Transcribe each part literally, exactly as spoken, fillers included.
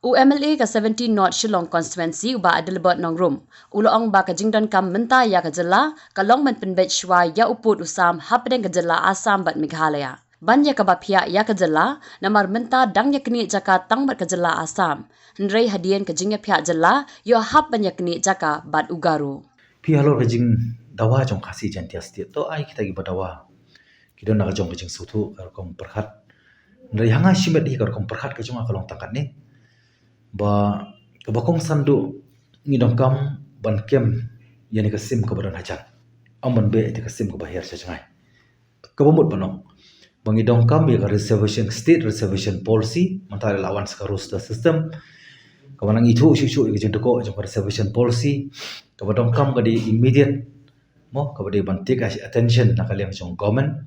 U M L A ka seventeen North Shillong Constituency, u Bah Adelbert Nongrum, u la ong ba ka jingdonkam mynta ïa ka jylla ka long ban pynbeit shuwa ïa u pud u sam hapdeng ka jylla Assam bad Meghalaya ban ïa kaba phiah ïa ka jylla, namar mynta dang ïa knieh jaka tang bad ka jylla Assam, hynrei hadien ka jingïaphiah jylla ïoh hap ban ïa knieh jaka bad u Garo. Phi halor ka jingdawa jong Khasi Jaintia State, to ai kita kiba dawa ki don na ka jong ka jingsngewthuh, ka rukom pyrkhat. Hynrei ha nga shimet hi ka rukom pyrkhat ka jong nga ka long tang katne, ba kaba kongsan duh ngi donkam ban kem ïa kane ka sim kaba don hajan, ym ban beh ïa ka sim kaba hiar sha jngai. Kaba mut ban ong ba ngi donkam ïa ka reservation, state reservation policy, mynta la wan sa ka roster system. Kaba nang ithuh shuh shuh ïa ka jingdukok jong ka reservation policy. Kaba donkam ka dei immediate, mo, kaba dei ban take attention na ka liang jong government,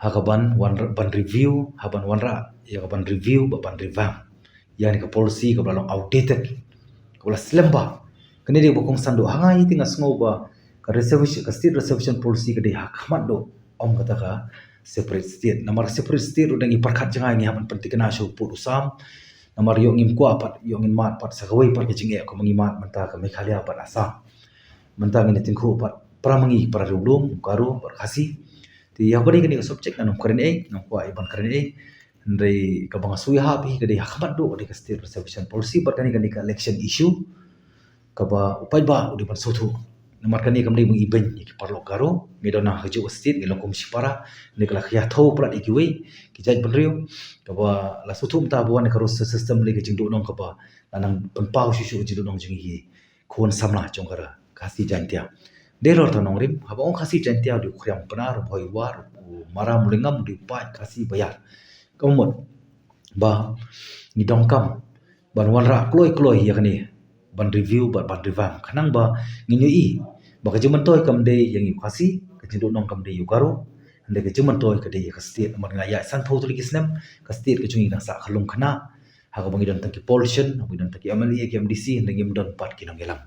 ha kaban wan, ban review, ha ban wanrah ïa kaban review bad ban revamp ïa kane ka policy kaba la long outdated, kaba la slem bha. Kane dei ba kongsan duh. Ha nga hi te nga sngew ba ka reservation, ka state reservation policy ka dei ha khmat duh, ym kata ka separate state. Namar ka separate state ruh, da ngi pyrkhat jngai, ngi hap ban pynthikna sha u pud u sam. Namar ïoh ngim kwah pat, ïoh ngin mad pat sa kawei pat ka jingeh kumba ngi mad mynta ka Meghalaya bad Assam. Mynta ngin ïa tyngkhuh pat para ma ngi, para riewlum, Garo bad Khasi. Te ïa kaba dei kane ka subject ngan ym kren ei, ngam kwah ei ban kren ei. Hynrei kaba nga sngew ïa ha phi ka dei ha khmat duh ka dei ka state reservation policy bad kane, kane ka election issue, kaba u paidbah u dei ban sngewthuh. Namar kane kam dei ba ngi beiñ ïa ki paralok Garo, ngi don ha kajuh ka state, ngi long kum shipara, ngi la ïa thew palat ïa kiwei ki jaitbynriew. Kaba la sngewthuh mynta ba wan ka roster system lei ka jingduhnong kaba la nang pynpaw shuh shuh ka jingduhnong jong ngi ki khun samla jong ka Khasi Jaintia. Dei lor ta nongrim, haba ong Khasi Jaintia u dei u Khriam Pnar, u Bhoi War, u Maram, u Lyngngam, u dei u paid Khasi ba ïar. Ka mut ba ngi donkam ban wanrah kloi kloi ïa kane, ban review bad ban revamp, khnang ba ngin ïohi ba ka jingmyntoi kam dei ïa ngi u Khasi, ka jingduhnong kam dei ïa u Garo, hynrei ka jingmyntoi ka dei ïa ka state. Namar nga ïa san phew tylli ki snem ka state ka jong ngi nang sah ka lum khynnah, ha kaba ngi don tang ki politician, ha kaba ngi don tang ki M L A, ki M D C, hynrei ngim don pat ki nongïalam.